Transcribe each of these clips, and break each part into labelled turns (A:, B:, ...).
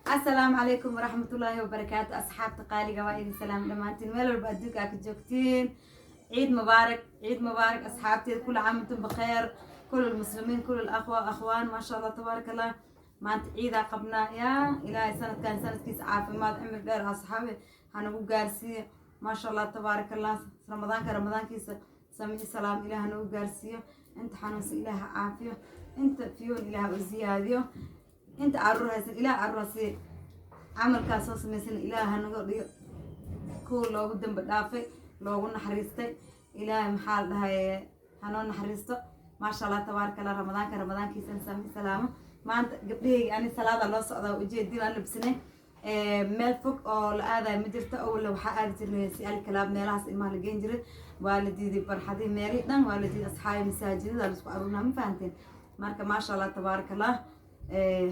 A: Asalaamu calaykum waraxmatullaahi wabarakaatu. Asxaabta qaaliga, waa idin salaam dhammaantiin meel walba adduunka aa ka joogtiin. Ciid mubaarak, ciid mubaarak asxaabteed. كل عام وأنتم بخير، كل المسلمين، كل الأخوة أخوان. ما شاء الله تبارك الله. Maanta ciidaa qabnaa. Yaa Ilaahay, sanadkan sanadkiisa caafimaad, cimri dheer asxaabe hanagu gaarsiiyo. Maasha Allah, tabaaraka Allah. Ramadaanka ramadaankiisa samici salaam Ilaah hanagu gaarsiiyo. Inta xanuunsan Ilaah ha caafiyo, inta fiyoon Ilaah u ziyaadiyo, inta caruur haysan Ilaah caruur ha siiyo. Camalkaas soo samaysan Ilaah hanaga dhigo kuwa loogu dambi dhaafay, loogu naxariistay. Ilaahay, maxaa la dhahay, hanoo naxariisto. Maasha Allah, tabaaraka Allah. Ramadaanka ramadaankiisa sami salaamo. Maanta gabdhahayga ani salaada loo socdaa, ujeedin aan labsanay. Meel fog oo la aadayo ma jirto. Awalna waxaa aadi jirnay si alkalaab, meelahaas ilmaha la geen jiray. Waa la diiday barxadii, meelihii dhan waa la diiday asxaabi. Masaajidada la isku aruurnaa, ma fahanteen? Marka maasha Allah, tabaaraka Allah.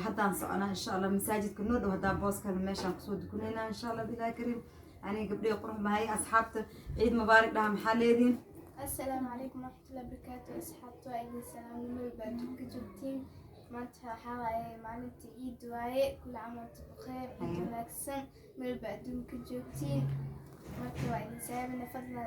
A: Haddaan soconaa insha Allah masaajidka noo dhow. Haddaan boos kale meeshaan kusoo dukunaynaa insha Allah bilahi kariim. Aniga gabdhahi qurux mahay. Asxaabta, ciid mubaarak dhaha. Maxaa leediin?
B: Asalaamu calaykum waraxmatullahi wabarakaatu. Asxaabta, waa idin salaamnimo walba adduunka joogtiin. Maanta waxaa waaye maalinta ciid waaye. كل عام وأنتم بخير. Ciid wanaagsan meel walba adduunka joogtiin. Marka waa idin salaamina. Fadlan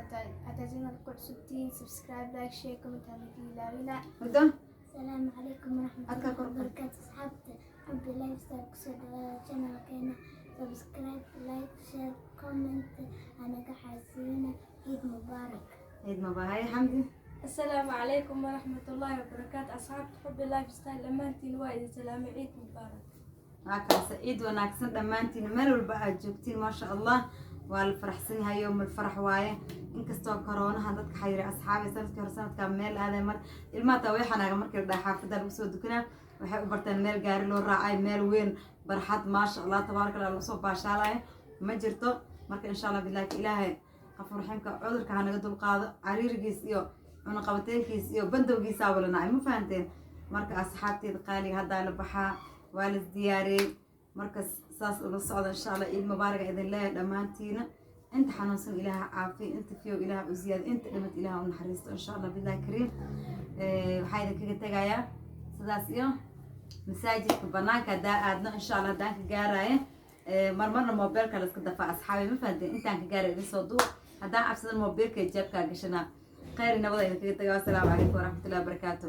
B: haddaad channel ku cusubtiin, subscribe, like, share, comment hanaga ilaawina.
A: Muddo.
C: Asalaamu calaykum
A: Adkaa
C: waraxmatullahi
A: kor.
C: wabarakaatu. Asxaabta Xubbi Lifestyle, kusoo dhawaada channelkeena. Subscribe, like, share, comment anaga xaasiina. Ciid mubaarak.
A: Ciid mubaarak, Xamdi.
D: Asalaamu calaykum waraxmatullaahi wabarakaatu. Asxaabta Xubbi Lifestyle, dhammaantiin waa idin salaamay. Ciid mubaarak.
A: Waa kaasa, ciid wanaagsan dhammaantiin meel walba aad joogtiin. Maasha Allah, waa la faraxsan yahay, yowmal farax waaye. Inkastoo koroonaha dadka xayiray asxaabi, sanadkii hore sanadkaa meel aaday mar ilmaha taa way xanaaga. Markii la dhaha xaafadda lagu soo dukanaa, waxay u barteen meel gaari loo raacay, meel weyn, barxad, maasha Allah, tabaaraka Allah, lagu soo baashaalayo ma jirto. Marka insha Allah bilahi, Ilaahay qafuur raxiimka cudurka ha naga dulqaado, cariirigiis iyo cunaqabateynkiis iyo bandowgiisaaba la nacay, ma fahanteen? Marka asxaabteeda qaaliga, haddaa la baxaa, waa la isdiyaariyey. Marka saas ula socda insha Allah. Ciid mubaaraga idin leeyahay dhammaantiina. Inta xanuunsan Ilaaha caafiyo, inta fiyow Ilaaha u ziyaado, inta dhimad Ilaaha u naxariisto insha Allah billahi kariim. Waxaa idinkaga tegayaa sidaas iyo masaajidka banaanka haddaa aadno insha Allah, haddaan ka gaaraayo. Marmarna mobeelka la iska dafaa asxaabi, ma fahanteen? Intaan ka gaaray idin soo duub. Haddaan cabsadan mobeelka jeebkaa gashanaa. Khayr nabada idinkaga tagaa. Assalaamu calaykum waraxmatullahi wabarakaatu.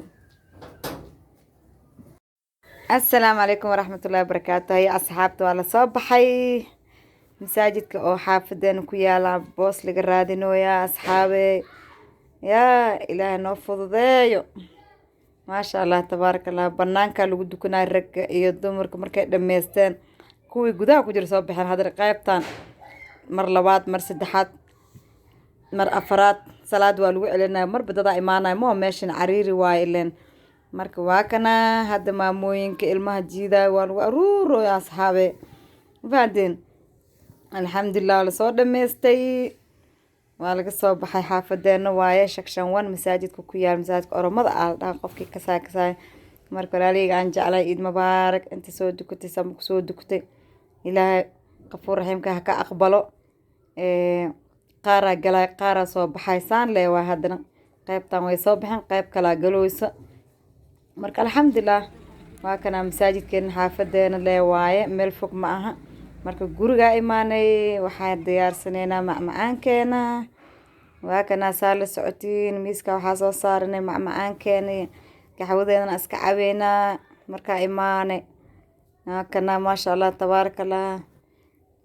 A: Assalaamu calaykum waraxmatullahi wabarakaatu. Haya asxaabta, waa lasoo baxay. Masaajidka oo xaafadeena ku yaala boos laga raadinooyaa asxaabe. Yaa Ilaahay noo fududeeyo. Maasha Allah, tabaaraka Allah. Banaanka lagu dukanaya ragga iyo dumarka. Markay dhameysteen, kuwii gudaha ku jira soo baxeen. Haddana qaybtan mar labaad, mar saddexaad, mar afaraad salaad waa lagu celinaya. Marba dadaa imaanaya maho, meeshan cariiri waayo ileen. Marka waa kana hadda maamooyinka ilmaha jiidaayo, waa lagu aruurooya asxaabe, ma fahanteen? Alxamdulilah, waa lasoo dhameystay, waa laga soo baxay. Xaafadeena waaye, Section 1 masaajidka ku yaal, masaajidka Oromada aa la dhaha, qofkii kasaay kasaay. Marka walaalihayga aan jeclay, ciid mubaarak. Inta soo dukatay, sama kusoo dukatay, Ilaahay qafuur raxiimka ha ka aqbalo. Qaaraa galay, qaaraa soo baxay, saan lee waa. Haddana qaybtan way soo baxeen, qayb kalaa galooysa. Marka alxamdulilah, waa kana masaajidkeena xaafadeena lee waaye, meel fog ma aha. Marka gurigaa imaanay, waxaan diyaarsanaynaa macmacaankeena. Waa kana, saa la socotiin, miiska waxaa soo saaranay macmacaankeena, qaxwadeedana iska cabeynaa. Markaa imaanay, waa kana, maasha Allah, tabaaraka Allah.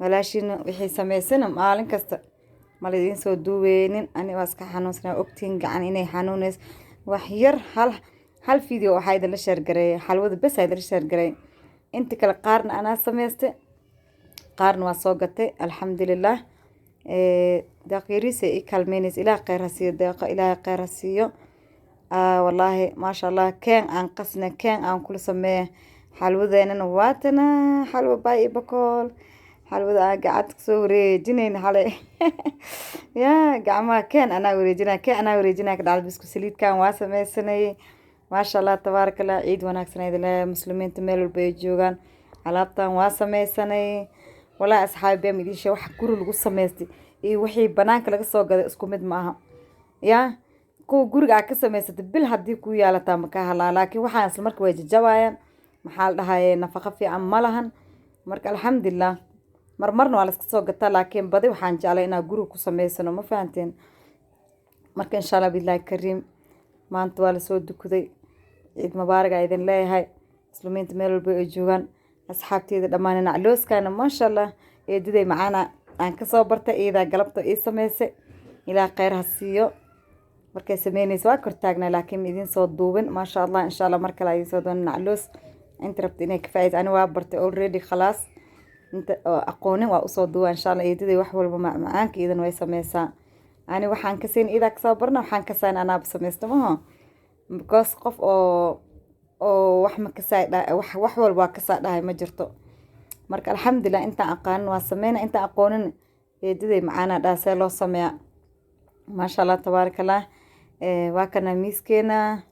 A: Walaashiina wixii samaysana maalin kasta ma la idiin soo duubeynin. Ani waa iska xanuunsanaa, ogtiin gacan inay xanuunayso. Wax yar, hal hal video waxaa idinla share gareeyay, xalwada bes aa idinla share gareeyay. Inta kale qaarna anaa samaystay, qaarna waa soo gatay. Alxamdulilah, deeq yariis ay ii kaalmeynaysa. Ilaah kheyr ha siiyo deeqo, Ilaahay kheyr ha siiyo. Wallaahi maasha Allah, keen aan qasna, keen aan kula sameeya. Xalwadeenana waatana, xalwa baay iyo bakool, xalwada aan gacanta kusoo wareejinayna xalay. Yaa gacmaha keen anaa wareejinaya, keen anaa wareejinaya ka dhacda. Bisku saliidkan waa sameysanayay. Maasha Allah, tabaaraka Allah. Ciid wanaagsan idin leeyahay muslimiinta meel walba ay joogaan. Alaabtan waa sameysanay. Walaahi asxaabi, been idiin sheeg, wax guri lagu samaystay iyo wixii banaanka laga soo gaday isku mid ma aha. Yaa kuwa guriga aad ka samaysatay, bil haddii ku yaalataa ma ka halaa, laakiin waxaan isla marka way jajabayaan. Maxaa la dhahaye, nafaqo fiican ma lahan. Marka alxamdulilah, marmarna waa la iska soo gataa, laakiin badi waxaan jeclay inaan guriga ku sameysano, ma fahanteen? Marka insha Allah billahi kariim, maanta waa lasoo dukaday. Ciid mubaarak aa idin leeyahay, muslimiinta meel walba ay joogaan, asxaabteyda dhammaan. Naclooskana maasha Allah, eedaday macaana aan kasoo bartay, iyadaa galabta ii sameysay. Ilaah kheyr ha siiyo. Markay sameynaysa waa kor taagnaa, laakiin ma idiin soo duubin. Maasha Allah, insha Allah mar kale idiin soo doona nacloos. Inta rabta inay ka faa'iidayso, ani waa bartay already, khalaas. Inta oo aqoonin waa usoo duuba insha Allah. Eedaday wax walba macmacaanka iidan way sameysaa. Ani waxaan kasayn iidaa kasoo barna, waxaan kasayn anaaba sameysta maho, because qof oo wax ma kasaay wax walba waa kasaa dhahay ma jirto. Marka alxamdulilah, intaan aqaanin waa sameyna, intaan aqoonin eedaday macaanaa dhaha see loo sameeyaa. Maasha Allah, tabaaraka Allah. Waa kana miiskeena,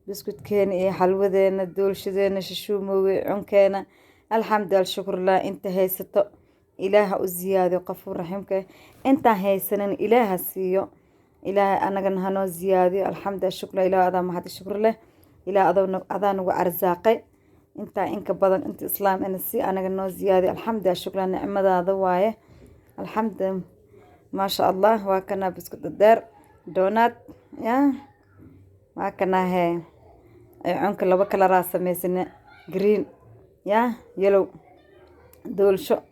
A: buskudkeena iyo xalwadeena, doolshadeena, shishuumowga, cunkeena. Alxamdu alshukurlah. Inta haysato Ilaaha u ziyaadiyo, qafuur raxiimka. Intaan haysanin Ilaaha siiyo, Ilaaha anagana hanoo ziyaadiyo. Alxamdu alshukr, Ilaah adaa mahad shukr leh. Ilaah adaa nagu arsaaqay intaa inka badan. Inta islaam ina si anaga noo ziyaadiyo. Alxamdu alshukr, nicmadaada waaye. Alxamdu, maasha Allah. Waa kana buskud dheer, donut ya waa kana. Hee, cunka laba kalaraa sameysane, green ya yellow. Doolsho,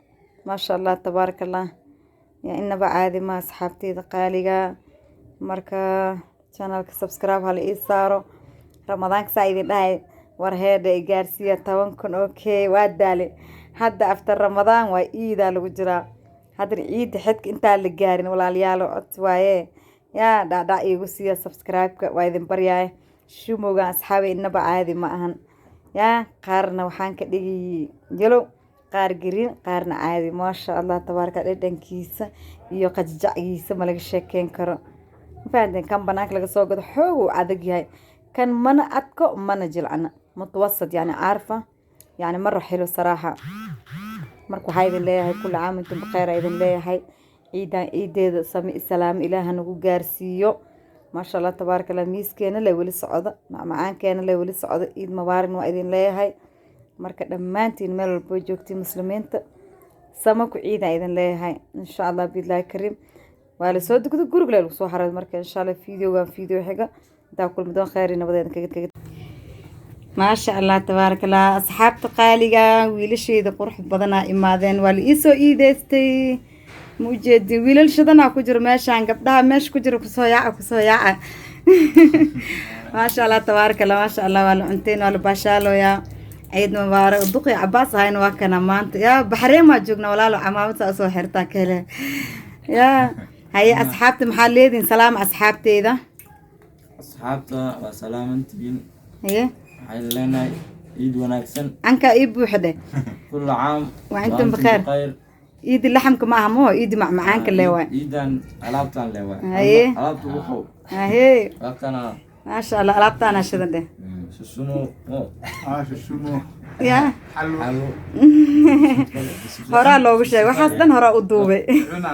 A: maasha Allah, tabaaraka Allah, ya inaba caadi ma, asxaabteyda qaaliga. Marka channelka subscribe hala ii saaro. Ramadaanka saa idin dhahay, war heedha i gaarsiiya 10,000. Okay, waa daale hadda. After Ramadaan waa iidaa lagu jiraa haddana, ciidda xidka intaan la gaarin. Walaalayaalo, cod waaye yaa dhacdhac iigu siiya subscribe-ka, waa idin baryaaya. Shumowgan asxaabay inaba caadi ma ahan. Yaa qaarna waxaan ka dhigay yellow, qaar green, qaarna caadi. Maasha Allah, tabaaraka. Dhadhankiisa iyo qajajacgiisa ma laga sheekeyn karo, ma fahanteen? Kan banaanka laga soo gado xoog uu adag yahay, kan mana adko mana jilcana, mutawasat yani, caarfa yani, mara xilo saraaxa. Marka waxaa idin leeyahay kulli caam intum bikheer aa idin leeyahay. Ciidan ciideeda sami salaam Ilaaha nagu gaarsiiyo. Maasha Allah, tabaaraka Allah. Miiskeena le weli socdo, macmacaankeena le weli socdo. Ciid mubaaragna waa idin leeyahay. Marka dhammaantiin meel walbo joogtiin, muslimiinta, sama ku ciidaan idin leeyahay insha Allah biidlaahi kariim. Waa lasoo dugda, guriga le lagu soo xaray. Marka insha Allah videogan video xiga intaa kulmi doon, kheyr iyo nabadeed kaga. Maasha Allah, tabaaraka Allah. Asxaabta qaaliga, wiilasheyda qurux badanaa imaadeen, waa la iisoo iideystay. Ma ujeedin wiilal shadanaa ku jiro meeshaan? Gabdhaha meesha ku jiro, kusoo yaaca, kusoo yaaca. Maasha Allah, tabaaraka Allah, maasha Allah. Waa la cunteyn, waa la baashaalooyaa. Ciid mubaarak. Duqi Cabaas ahayna waa kana maanta. Yaa Baxreen waa joognaa walaalo, camaamad saa usoo xirtaa kale. Yaa haye, asxaabta maxaa leediin? Salaama asxaabteyda.
E: Asxaabta waa salaamantihiin.
A: Haye.
E: Waxay leenahay ciid wanaagsan.
A: Cankaa ii buuxa dheh.
E: Kullu caam
A: wa antum bikheer.
E: Khayr.
A: Iidi laxamka ma aha maho, iidi macmacaanka le waay.
E: Ciidan alaabtan le waay.
A: Haye.
E: Alaabta ugu qow.
A: Haye.
E: Alaabtana.
A: Maasha Allah, alaabtaana shidan dheh.
E: Susuno oh.
F: Shushumo.
A: Ya.
F: Xalwo.
E: Xalwo.
A: Horaa loogu sheegay waxaas dhan, horaa u duubay.
F: Cuna.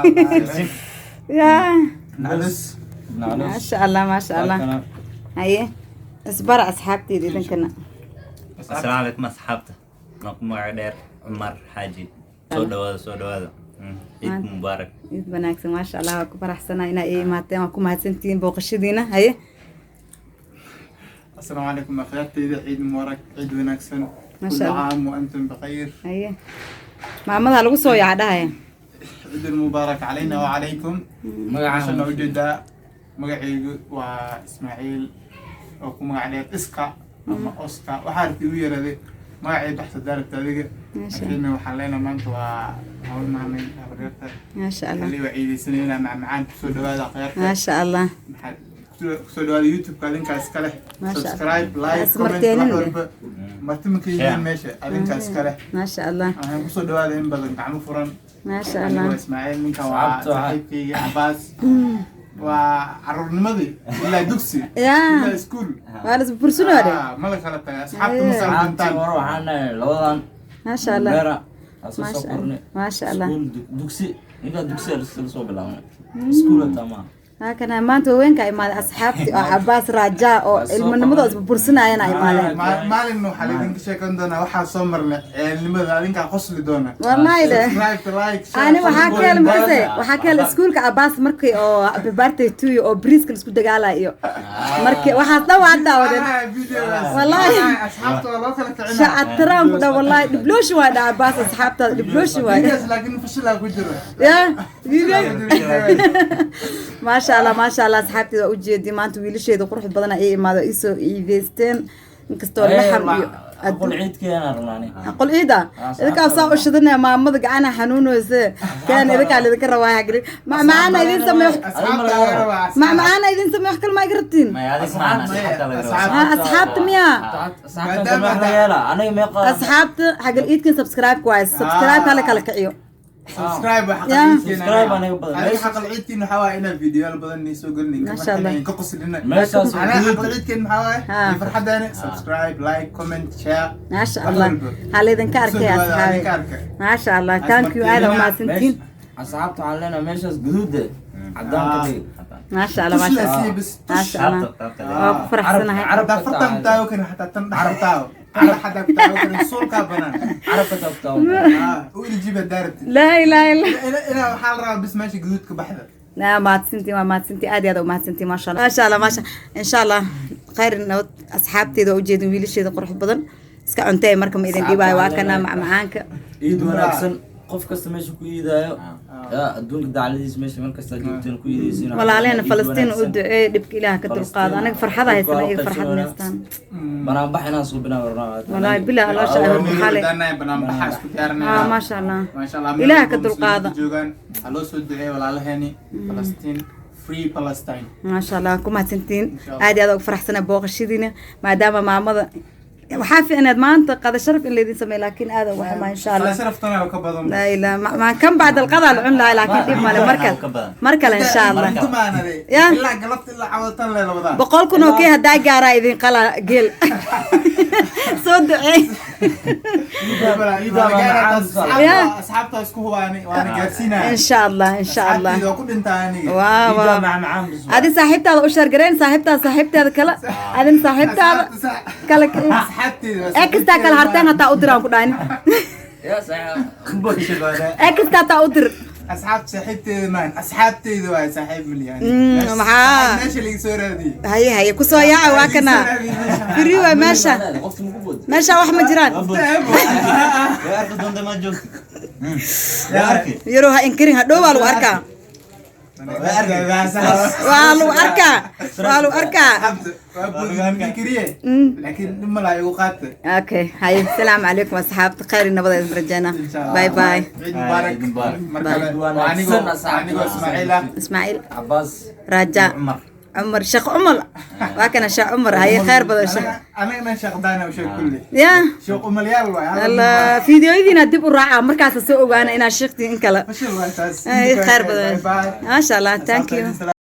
A: Ya.
F: Naclus.
E: Naclus.
A: Maasha Allah, maasha Allah. Haye, isbara asxaabteyda idinkana.
G: Asalaamu calaykum asxaabta, anaa ku magaca dheer Cumar Xaaji. Soo dhawaada, soo dhawaada. Ciid mubaarak.
A: Ciid wanaagsan. Maasha Allah, waa ku faraxsanaa inaa ii imaateen, waa ku mahadsantihiin booqashadiina. Haye.
F: السلام عليكم أخياتي، عيد مبارك، عيد wanaagsan.
A: ما
F: كل
A: شاء الله.
F: عام وأنتم بخير.
A: Haye, maamadaa lagu soo yaaca dhahaya.
F: عيد المبارك علينا وعليكم.
E: Magaca.
F: Waxaan ujeedaa magacaygu waa Ismaaciil oo ku magac dheer Iska ama Oscar, waxaa rabta igu yaraday magacay baxsa daarabta adiga.
A: Maasha.
F: Laakiin waxaan leenahay maanta waa hawl maamay habaryarta.
A: Maasha Allah.
F: Xalli waa ciidaysanaynaa, macmacaan kusoo dhawaada khayaarta.
A: Maasha Allah.
F: Maxaa kusoo dhawaada YouTube-ka adinkaa iska leh.
A: Maasha Allah.
F: Subscribe, like, comment, wax
A: Ismarteenin leh.
F: walba marti ma ka yihiin meesha, adinkaa iska leh.
A: Maasha Allah.
F: Waxaan kusoo dhawaada in badan gacmo furan.
A: Maasha
F: Anigu
A: Allah.
F: waa Ismaaciil, ninkan waa
E: Asxaabta
F: saaxiibkayga Cabaas, waa caruurnimadii ilaa dugsi
A: yaa
F: ilaa iskuul.
A: Waa la isbursunoo dhe.
F: Ah, ma la kala tagay asxaabta, ma kala
E: Asxaabtii
F: dhintaan.
E: Hore waxaan nahay labadan.
A: Maasha Allah.
E: Beera asoo soo
A: Maasha
E: kornay.
A: Maasha Allah.
E: Iskuul, dugsi, ninkaa dugsi la soo bilaabnay, iskuul hataa maaha.
A: Halkan maanta haweenka imaaday, asxaabti oo Cabaas Raja oo ilmanimada isburbursanayana imaadeen.
F: Maalin waxaa laydinka sheekan doonaa waxaa soo marnay ceelnimada, adinkaa qosli doona.
A: Wallahi de.
F: Subscribe, like, share.
A: Ani waxaa ka helay makase, waxaa ka helay iskuulka Cabaas markii oo happy birthday to you oo briiska laisku dagaalay iyo markii waxaas dhan waa daawadeen.
F: Ah, videogaas.
A: Wallahi.
F: Asxaabta waa loo kala kicinaa.
A: Shacataraan ku dha, wallahi dhiblooshi waa dha Cabaas, asxaabtaada dhiblooshi waa.
F: Videogaas laakiin fashilaa ku jiro.
A: Ya video, maasha Allah, maasha Allah. Asxaabteeda waa ujeedi, maanta wiilasheeda qurux badan ay imaado isoo iideysteen, inkastoo laxam iyo
E: Aqoon ciidkeena rabnaani.
A: Qol ciida idinkaa saa u shidanaya, maamada gacana xanuunayse keen idinkaa lidinka rabaa hagri macmacaana idin sameeyo.
F: Asxaabta laga rabaa.
A: Macmacaana idin sameeyo, wax kale ma iga rabtiin?
G: Maya, adig maahan, asxaabta laga rabaa.
A: Ha, asxaabta miya?
E: Asxaabta wax la yeela aniga meeqa.
A: Asxaabta xagal iidkan subscribe waaye, subscribe hala kala kiciyo.
F: Subscribe waa
A: Yeah.
F: xaqal ciidkeena.
E: Subscribe anaga badan.
F: Aniga xaqal ciidkeena waxaa waaye inaan videoyaal badan nii soo gelin,
A: Masha Allah.
F: ka qoslina.
E: Meeshaas waa
F: Aniga
E: guduud.
F: xaqal ciidkeena maxaa waaye?
A: Ah.
F: Iyo farxadaani subscribe, like, comment, share.
A: Maasha
F: Wax
A: Allah.
F: walba.
A: Ha laydinka
F: Soo
A: arkay
F: dhawaada,
A: asxaabi.
F: adinka arkay.
A: Maasha Allah, thank you, aad umahadsantiin.
E: Asxaabta waxaan leenahay meeshaas guduude cadaan ka dhig.
A: Maasha Allah, maasha
F: Tusla
A: Allah.
F: sii bis.
A: Maasha Allah,
G: Asxaabta.
A: waa ku faraxsanahay.
E: Carab-
F: Hadaa fartan taago karin, xataa tan dhaxal taago. Tan dhaxal hadaa ku taago karin, suulkaa banaan.
E: Carabka taabtaa.
F: Ah, u iljiba daaratid.
A: Laa ilaaha illa.
F: Ina waxaa la rabaa bis meesha guduudka baxda.
A: Naa mahadsantiin, waa mahadsantiin, aad iyo aad u mahadsantiin. Maasha Allah, maasha Allah, maasha, insha Allah khayr nabad. Asxaabteeda waa ujeedin, wiilasheeda qurux badan iska cuntee, marka ma idin dhibaayo, waa kana macmacaanka.
E: Ciid wanaagsan qof kasta meesha ku iidaayo, yaa adduunka dacladiisa meesha mar kasta joogteen ku iidaysiin.
A: Walaaleena Falastiin u duceey, dhibka Ilaah ka dulqaado. Anaga farxada haysana, iyaga farxad ma haystaan.
E: Banaanbax inaan suubinaa rabnaa.
A: Wallaahi bilah Allah shaa horta xalay.
F: Daanay banaanbaxa isku diyaarinayna.
A: Ah, maasha Allah.
F: Maasha Allah.
A: Ilaah ka dulqaada.
F: Joogaan. Ha loo soo duceeyo walaalaheeni Falastiin. Free Palestine.
A: Maasha Allah, ku mahadsantiin.
F: Insha Allah.
A: Aad iyo aad ugu faraxsana booqashadiina, maadaama maamada waxaa fiicneed maanta qada sharaf in laydin sameeyo, laakiin aad ugu xumaa. Insha Allah.
F: Sharaftana ka badan.
A: Laa ilaa ma kan bacd alqada la cun lahaa, laakiin dhib male, markale,
G: Ka badan.
A: mar kale insha Allah.
F: Intumaanade.
A: Ya.
F: Ilaa galabta ilaa cawdatan le labadaa.
A: 100,000 oo kee haddaa gaaraa idin qala geel, soo duceey. Ya.
F: Asxaabta isku hubaani waana gaarsiinaya.
A: Insha Allah, insha Allah.
F: Asxaabtayda waa ku dhintaa aniga.
A: Waa
E: Ciiddaa
A: waa
E: macmacaan bis.
A: Adi saaxiibtaada u sheergareyn, saaxiibtaada saaxiibtaada kale, adin saaxiibtaada kale.
F: Asxaabtayda.
A: Ee kastaa kale harteen hataa u dir aan ku dhahin.
E: Yaa saaxiib.
A: Ee kastaa hataa u dir.
F: Asxaabta saaxiibteyda maan, asxaabteyda waa saaxiib milyan.
A: Maxaa?
F: Meesha laga soo raadiyey.
A: Haye haye, kusoo yaaca, waa kana free waa meesha.
E: Qofta maku bood.
A: Meesha wax ma jiraan.
G: Way arki doonta, ma joogto. Way arki.
A: Yarow ha inkirin, hadhow waa lagu arkaa, waa lagu arkaa, waa lagu arkaa.
F: Asxaabta waa boodin kariye, laakiin dhib malaha igu qaata.
A: Okay, haye, asalaamu calaykum asxaabta, khayr iyo nabad idin rajaynaa.
F: Insha Allah.
A: Bye bye.
F: Ciid mubaarak.
G: Ciid mubaarak.
F: Mar kale
E: Ciid
F: waa
E: wanaagsan,
F: anigoo
E: asxaabta.
F: anigoo Ismaaciil ah.
A: Ismaaciil.
E: Cabaas.
A: Raja.
G: Cumar.
A: Cumar, Sheekh Cumar, waa kana Sheekh Cumar. Haye, khayr badan sheekh.
F: Anagana sheekh daana u sheeg kulli.
A: Ya.
F: Sheekh umalyaal waay.
A: Allah, fiidiyoyadiina dib u raaca, markaas soo ogaana inaad sheektiin in kale.
F: Fashil waay taas.
A: Ay, khayr badan.
F: Bye bye.
A: Maasha Allah, thank you.
F: Asxaabta.